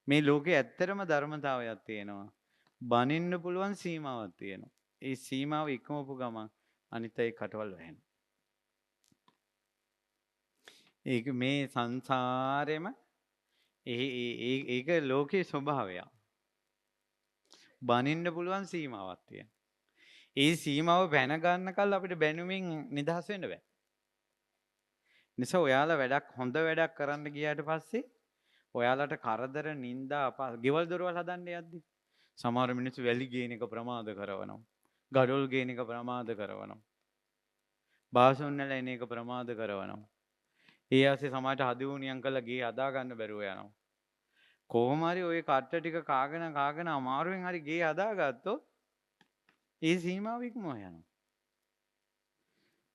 මේ ලෝකේ ඇත්තටම ධර්මතාවයක් තියෙනවා. බනින්න පුළුවන් සීමාවක් තියෙනවා. ඒ සීමාව ඉක්මවපු ගමන් අනිත් අය කටවල් වැහෙනවා. ඒක මේ සංසාරෙම ඒක ලෝකේ ස්වභාවයක්. බනින්න පුළුවන් සීමාවක් තියෙනවා. ඒ සීමාව පැන ගන්නකල් අපිට බැනුමින් නිදහස් වෙන්න බෑ. නිසා ඔයාලා වැඩක් හොඳ වැඩක් කරන්න ගියාට පස්සේ ඔයාලට කරදර නින්දා අපහාස ගෙවල් දොරවල් හදන්න යද්දි සමහර මිනිස්සු වැලි ගේන එක ප්‍රමාද කරනවා. ගඩොල් ගේන එක ප්‍රමාද කරනවා. බාසුන් වල එන එක ප්‍රමාද කරනවා. ඒ ආසේ සමහරට හදිවුනියම් කරලා ගේ හදා ගන්න බැරුව යනවා. කොහොම හරි ඔය කට්ට ටික කාගෙන කාගෙන අමාරුවෙන් හරි ගේ හදාගත්තොත් ඒ සීමාව ඉක්මව යනවා.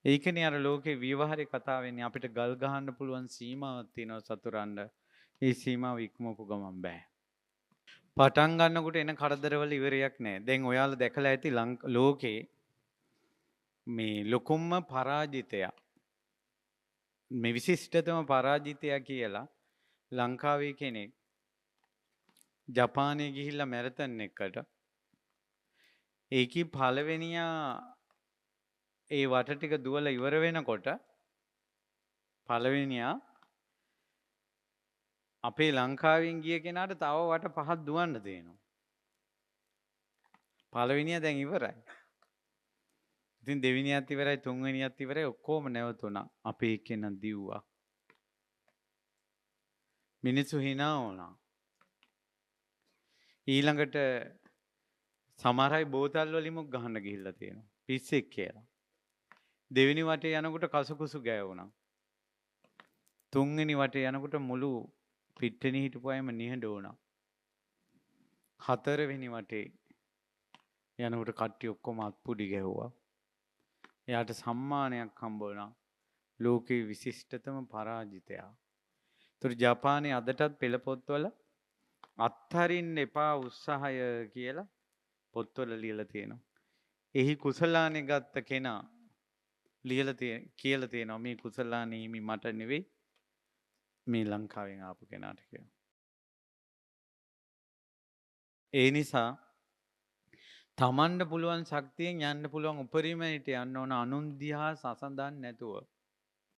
ඒකනේ අර ලෝකේ ව්‍යවහාරේ කතා වෙන්නේ අපිට ගල් ගහන්න පුළුවන් සීමාවක් තියෙනවා සතුරන්ට. ඒ සීමාව ඉක්මවපු ගමන් බෑ. පටන් ගන්නකොට එන කරදරවල ඉවරයක් නෑ. දැන් ඔයාලා දැකලා ඇති ලෝකේ මේ ලොකුම පරාජිතයා මේ විශිෂ්ටතම පරාජිතයා කියලා ලංකාවේ කෙනෙක් ජපානයේ ගිහිල්ලා මැරතන් එක්කට ඒකී පළවෙනියා ඒ වට ටික දුවලා ඉවර වෙනකොට පළවෙනියා අපේ ලංකාවෙන් ගිය කෙනාට තව වට පහක් දුවන්න දෙනවා. පළවෙනියා දැන් ඉවරයි. ඉතින් දෙවෙනියත් ඉවරයි තුන්වෙනියත් ඉවරයි ඔක්කොම නැවතුණා. අපේ කෙනා දිව්වා. මිනිස්සු hina වුණා. ඊළඟට සමහර අය බෝතල් වලිමුත් ගහන්න ගිහිල්ලා තියෙනවා. පිස්සෙක් කියලා. දෙවෙනි වටේ යනකොට කසුකුසු ගෑවුණා. තුන්වෙනි වටේ යනකොට මුළු පිට්ටනිය හිටපු අයම නිහඬ වුණා. හතරවෙනි වටේ යනකොට කට්ටිය ඔක්කොම අත්පුඩි ගැහුවා. එයාට සම්මානයක් හම්බ වුණා. ලෝකේ විශිෂ්ටතම පරාජිතයා. ඒතර ජපානයේ අදටත් පෙළ පොත්වල අත්හරින්න එපා උත්සාහය කියලා පොත්වල ලියලා තියෙනවා. එහි කුසලානේ ගත්ත කෙනා ලියලා කියලා තියෙනවා මේ කුසලානේ හිමි මට නෙවෙයි මේ ලංකාවෙන් ආපු කෙනාට කියලා. ඒ නිසා තමන්ට පුළුවන් ශක්තියෙන් යන්න පුළුවන් උපරිමයට යන්න ඕන අනුන් දිහා සසඳන් නැතුව.